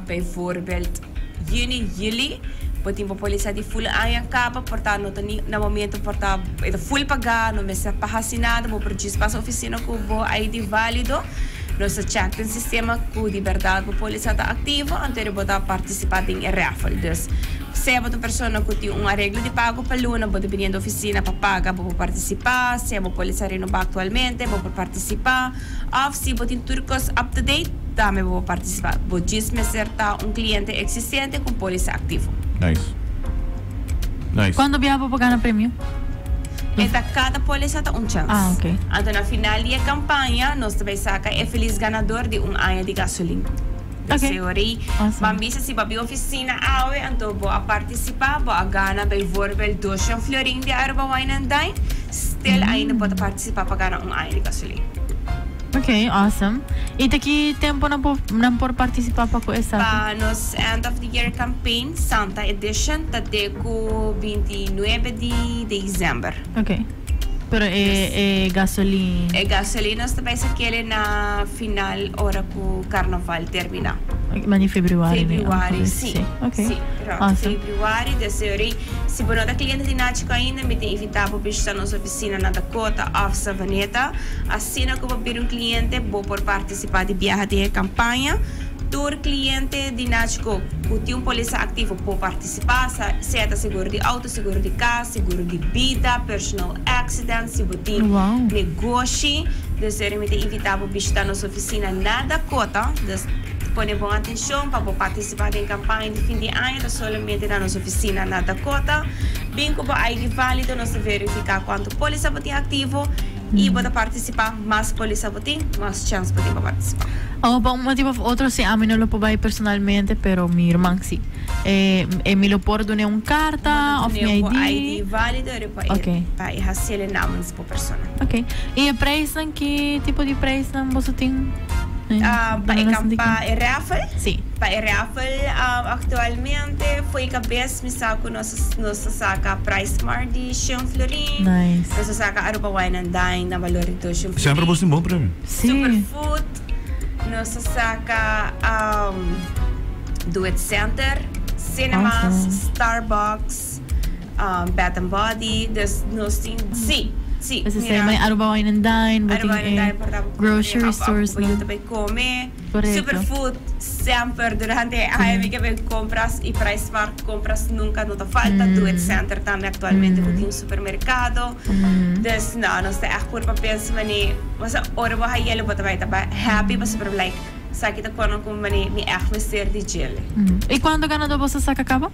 bijvoorbeeld juni, juli, bo tin bo polisa di full aña caba, por ta no ta ni na momento por ta e ta full paga, no mester pa haci nada, bo por djis pasa oficina cu bo ID valido, nos ta check den sistema cu di berdad bo polisa ta activo, anto bo ta participa den e raffle. Dus, sea bo ta un persona cu tin un areglo di pago pa luna, bo ta biniendo oficina pa paga, bo por participa, sea bo polisa renoba actualmente, bo por participa. Of si bo tin tur kos up to date, tambe bo por partisipá. Bo djis mester ta un kliente eksistente ku pólisa aktivo. Nice. Nice. Cuando biaha bo por gana premio? E ta kada pólisa ta un chans. Ah, ok. Anto na final di e kampaña nos ta bai saka e felis ganador di un aña di gasolin. Ok. Seori, Awesome. ban bisa si bo a bin ofisina awe anto bo a partisipá, bo a gana bijvoorbeeld doshen florin di Aruba Wine and Dine, still ainda bo ta partisipá pa gana un aña di gasolin. Ok, awesome. Y ta ki tempo nan por nan por partisipá pa ku esaki? Pa nos end of the year campaign, Santa Edition, ta te ku 29 di december. Ok. Pero e e gasolin. E gasolin nos ta bai sakele na final ora ku karnaval terminá. Mani februari. Februari, si. Ok. Si, rònt februari. Deseo si bo no ta kliente di Nachico ainda, mi ta invitá bo bishitá nos ofisina na Dakota òf Savaneta. Asina ku bo bira un kliente, bo por partisipá di biaha den e kampaña. Tur kliente di Nachico ku tin un polisa aktivo por partisipá, sea ta seguro di outo, seguro di kas, seguro di bida, personal accident, si bo tin negoshi. Dus mi ta invitá bo bishitá nos ofisina na Dakota. Dus pone bon atenshon pa bo partisipá den kampaña di fin di aña ta solamente na nos ofisina na Dakota. Bin ku bo ID válido, nos ta verifiká kuantu pólisa bo tin aktivo i bo ta partisipá. Mas pólisa bo tin, mas chèns bo tin pa partisipá. Awor pa un motibu òf otro si ami no lo por bai personalmente pero mi ruman si. E e mi lo por dun'é un karta Bo ta òf mi dun'é bo ID? ID válido eri pa e pa e hasiel e namens bo persona. Ok. I e prijsnan ki tipo di prijsnan boso tin? Pa e Duna nos un pa e raffle? Si. Pa e raffle aktualmente fo'i kabes mi sa ku nos nos ta saka PriceSmart di shen florin. Nice. Nos ta saka Aruba Wine and Dine na balor di doshen florin. Semper boso tin bon premio. Si. Superfood. Nos ta saka Do It Center, Cinemas, Awesome. Starbucks. Bath and Body, dus nos tin, sí, sí, Pues mira. esei mai Aruba Wine and Dine, bo tin Aruba Wine and e Dine por ta bo grocery bo stores bo yu nan. ta bai come. Correcto. Superfood semper durante e aña mi ke bai compras y Price Smart compras nunca no ta falta. Do It Center tambe actualmente cu tin un supermercado. Dus no, nos ta echt purba pensa mane, osea ora bo hayele bo ta bai ta happy pasobra like esaki ta kono cu mane mi echt mester di djele. Y cuanto ganador boso a saca caba?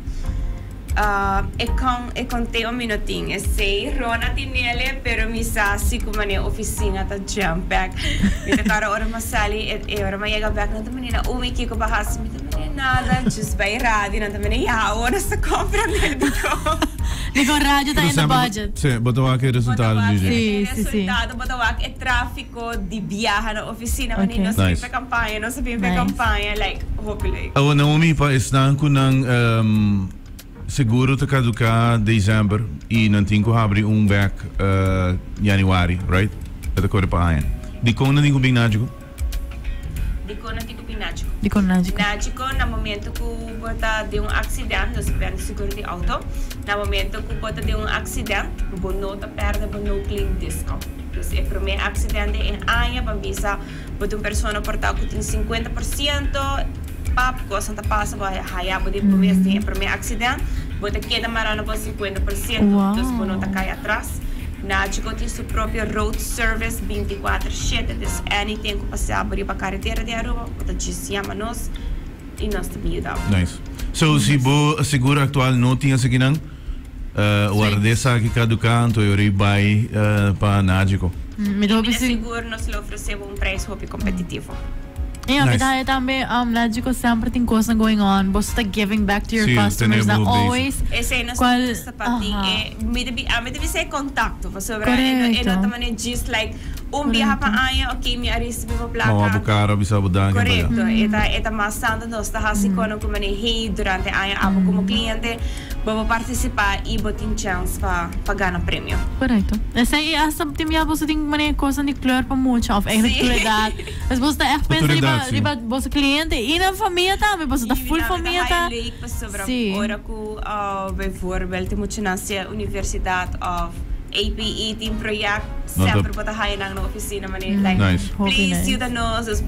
E con e conteo mi no tin esey. Rona tinele pero mi sa si cu mane oficina ta jam pack. Mi ta cara ora mi a sali e ora mi a yega bek nan ta mane na umi kico pa haci mi ta mane nada just bay radio nan ta mane ya awor nos ta comprende dicon. Dicon radio ta in the budget. Si, bo ta wak e resultado Bo ta wak DJ. e Si, si, si. resultado, bo ta wak e trafico di biaha na oficina mane Ok. nos a bin Nice. pa campaña nos a bin pa Nice. campaña like. Hopi leuk. Awo Naomi pa esnan ku nan seguro ta kaduká december i nan tin ku habri un bek januari, right? E ta kore pa aña. Dikon nan tin ku bin Nagico? Dikon nan tin ku bin Nagico? Dikon Nagico? Nagico na momento ku bo ta den un aksident, nos bende seguro di outo, na momento ku bo ta den un aksident, bo no ta pèrdè bo no claim discount. Dus e promé aksident den e aña, ban bisa. Bo ta un persona por ta cu tin 50 por ciento, pap, cosnan ta pasa, bo a haya bo den bo mes den e prome accident, bo ta keda mara na bo 50 por ciento, dus bo no ta cay atras. Nachico tin su propio road service binticuater shete, dus anything cu pasa bo riba caretera di Aruba, bo ta djis yama nos y nos ta bin yuda bo. Nice. So si bo seguro actual no tin esakinan, Warda esaki kaduká anto e ora i bai pa Nagico. Mi ta hopi Mi ta sigur nos lo ofresé bo un prijs hopi kompetitivo. I mi Nice. ta haya tambe Nagico semper tin kosnan going on. Boso ta giving back to your Sí, customers tene na bo bezig. always. Esei nos Cual gusta pa tin aha. e mi ta bi ami ta bisa e kontakto pasobra e no e no Correcto. ta manera djis like. Un biaha pa aña, ok, mi a ricibi bo placa. Mama bo cara bisa bo danki. Correcto. E ta mas tanto nos ta haci cono cu manera durante aña abo como cliente bo por participa y bo tin chance pa gana premio. Correcto. Esey y hasta tin biaha boso tin manera cosnan di kleur pa mucha of eigenlijk tur edad. Dus boso ta echt pensa riba riba boso cliente y nan famia tambe pasobra ta full famia ta. Y tambe ta leuk pasobra ora cu bijvoorbeeld e muchanan sea universidad of APE tin project semper bo ta haya nan na oficina manera like please yuda nos dus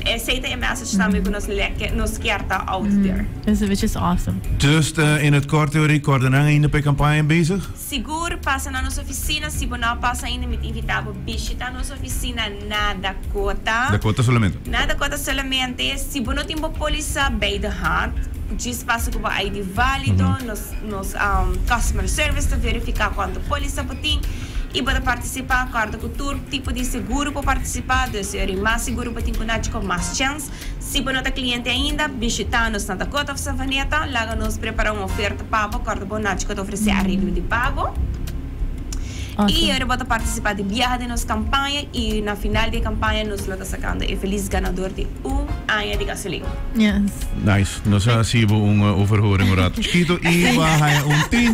esey ta e message tambe cu nos nos kier ta out there. Which is awesome. Dus in het kort Euri, corda nan ainda pa e campaña bezig? Sigur pasa na nos oficina, si bo no a pasa ainda mi ta invita bo bishita nos oficina na Dakota. Dakota solamente? Na Dakota solamente, si bo no tin bo polisa bij de hand, djis pasa cu bo ID valido, nos Nos customer service ta verifica cuanto polisa bo tin y bo ta participa acordo cu tur tipo di seguro por participa, dus eri mas seguro bo tin cu Nachico mas chens. Si bo no ta cliente ainda, bishita nos na Dakota of Savaneta, laga nos prepara un oferta pa bo, acordo bo Nachico ta ofrece areglo di pago. Y eri bo ta participa di biaha den nos campaña y na final di e campaña nos lo ta sacando e feliz ganador di un aña di gasolin. Yes. Nice. Nos a hasi bo un overhoring un rato chikito y bo a haya un tin.